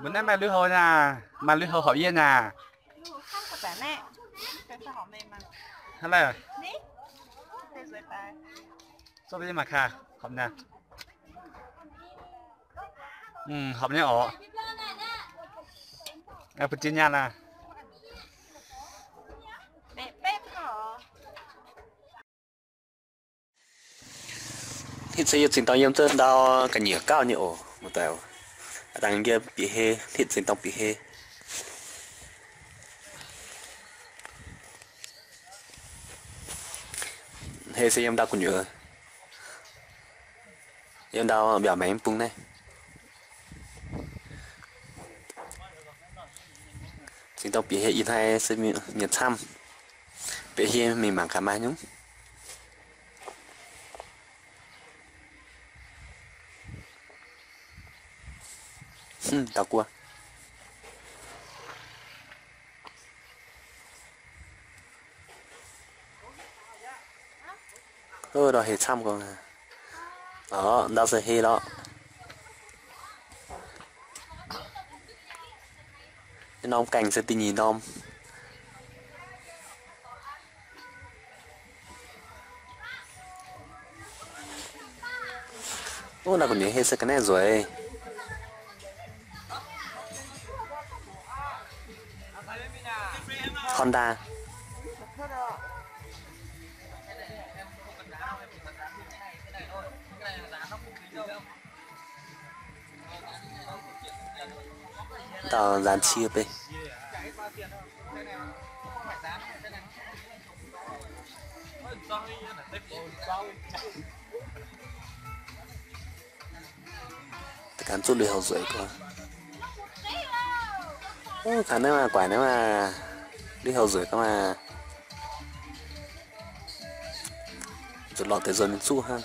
Mbuo naaiv maaih lui-houx naaic, maaih lui-houx horpc yie naaic. Hnangv naaiv, zorqv yie mangc gaax, horpc naaic. Horpc nyei oc. Bun jiex nyaanh aqv. Hitv se yie zinh dorng yiem duqv ndau ga'nyiec gauh nyei oc, muoz-doic. Aa dangh yie bieqc hei, hitv zinh dorng bieqc hei. Hei se yiem ndau gu'nyuoz, yiem ndau mbiaauc maengx mv bung naaiv. Zinh dorng bieqc hei ih hnoi se mienh camv. Bieqc hei mingh mangc gaax maaih nyungc. Ndau guoqv. Ndau hei camv gorngv. Orv, ndau se hei lorqc. Norm gaengh se da'nyeic norm. Ov, naaiv gu'nyuoz hei se ga'naaiv nzueic. Honda. Dauh nzaanx cie bei. Da'ganh zuqv lui-houx nzueic gorngv. Ov, kangx naaiv maah, guaix naaiv maah, lui-houx nzueic gorngv maah. Zuqc lorqc deix nzuonx mingh zuqv hnangv.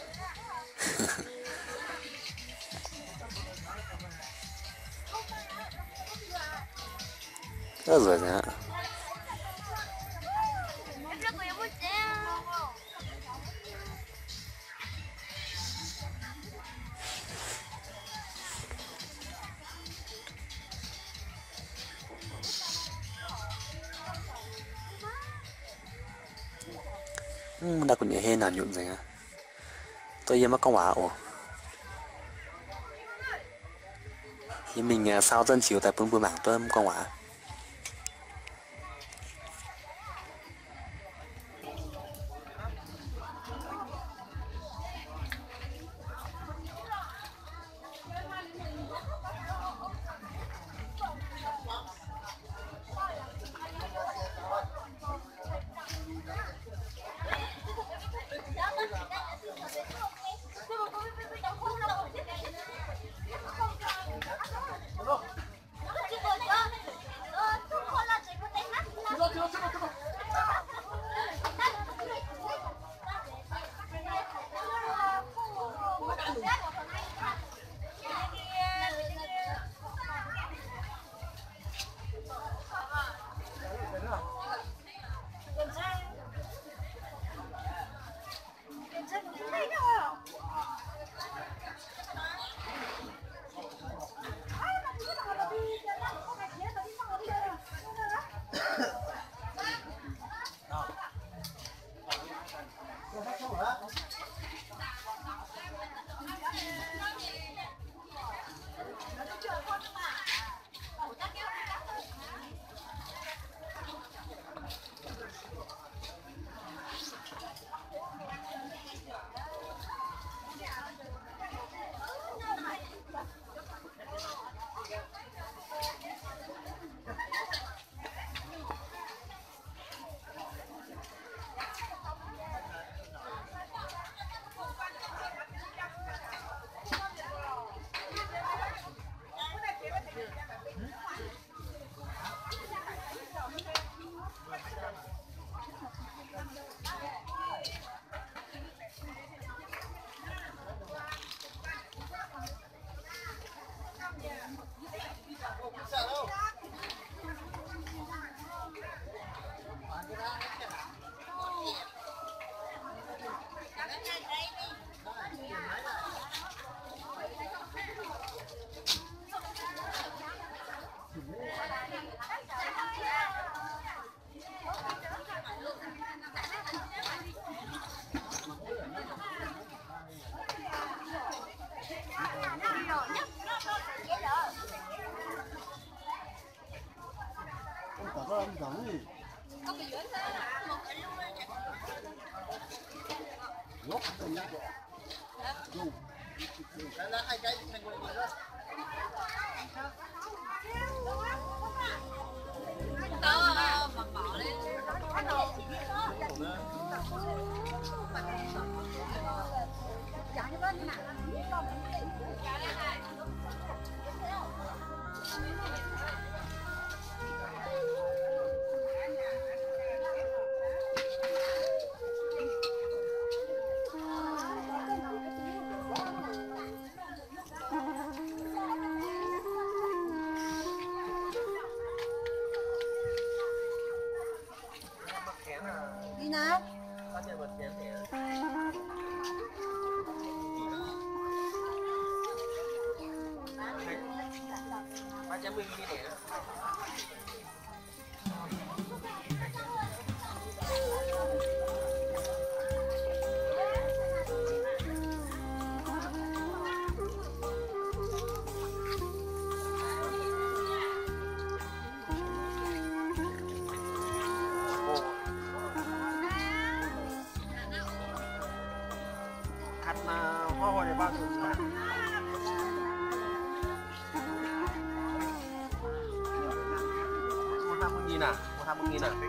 Ov, nzueic aqv. Mv, naaiv gu'nyuoz hei naaic nyutc nzengc aqv. Duqv yie maiv gorngv waac oc. Yie mingh, aa, sau za'nziux daaih bun mbuo mangc duqv mv gorngv waac. Đi nào? Khatv naaiv hnoi hnoi deix baav zuqc. Mbuo hnamv mbuo nyei naaic, mbuo hnamv mbuo nyei naaic.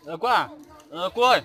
Ờ, Quang. Ờ, Quang ơi.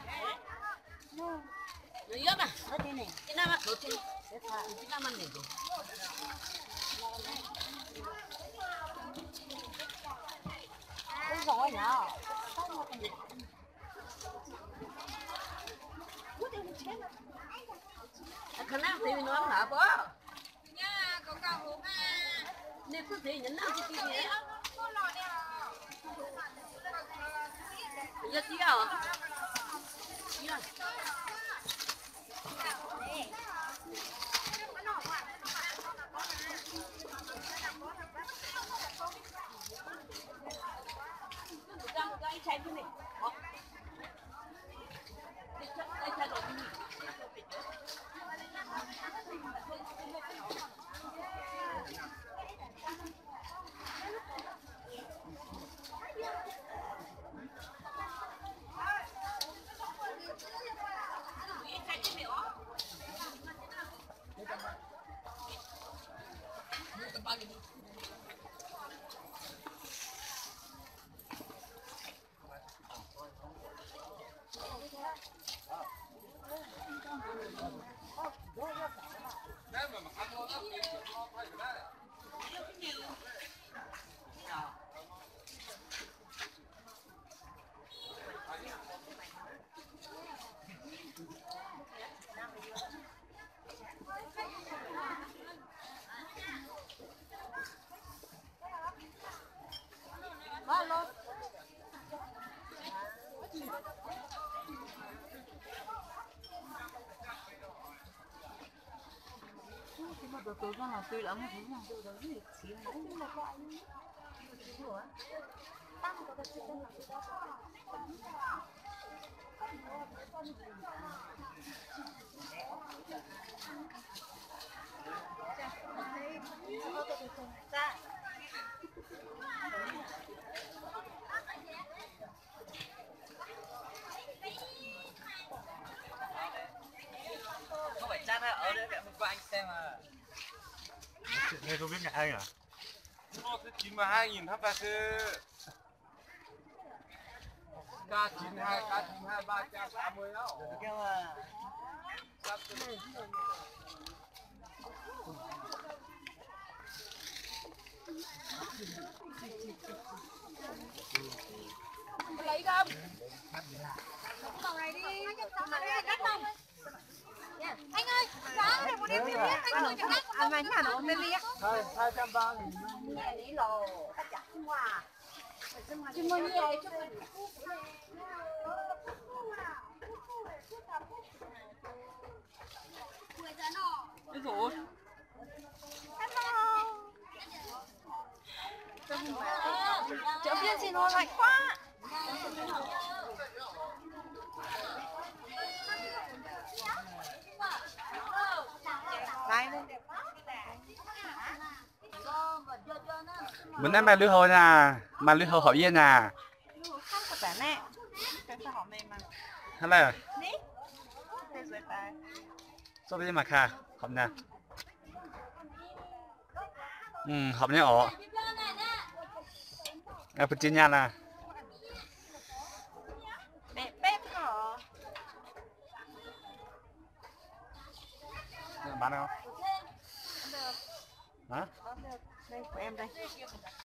Không phải chăn hả? Ờ, đấy, mẹ hôm qua anh xem mà. Chuyện này không biết ngại anh à? Mua cái chín mà hai nghìn hấp là thế. K chín hai, K chín hai, ba trăm tám mươi đó. Anh ơi, giá này một em, anh ơi, cho bác một bên đi ạ. Hai, hai trăm ba nghìn. Lý lò, các chả mua. Chứ mua nhiều chứ. Mbuo naaiv maaih lui-houx naaic, maaih lui-houx horpc yie naaic. Hnangv naaic, zorqv mangc gaax, horpc naaic. Horpc nyei orqc. Bun zinh nyaanh aqv.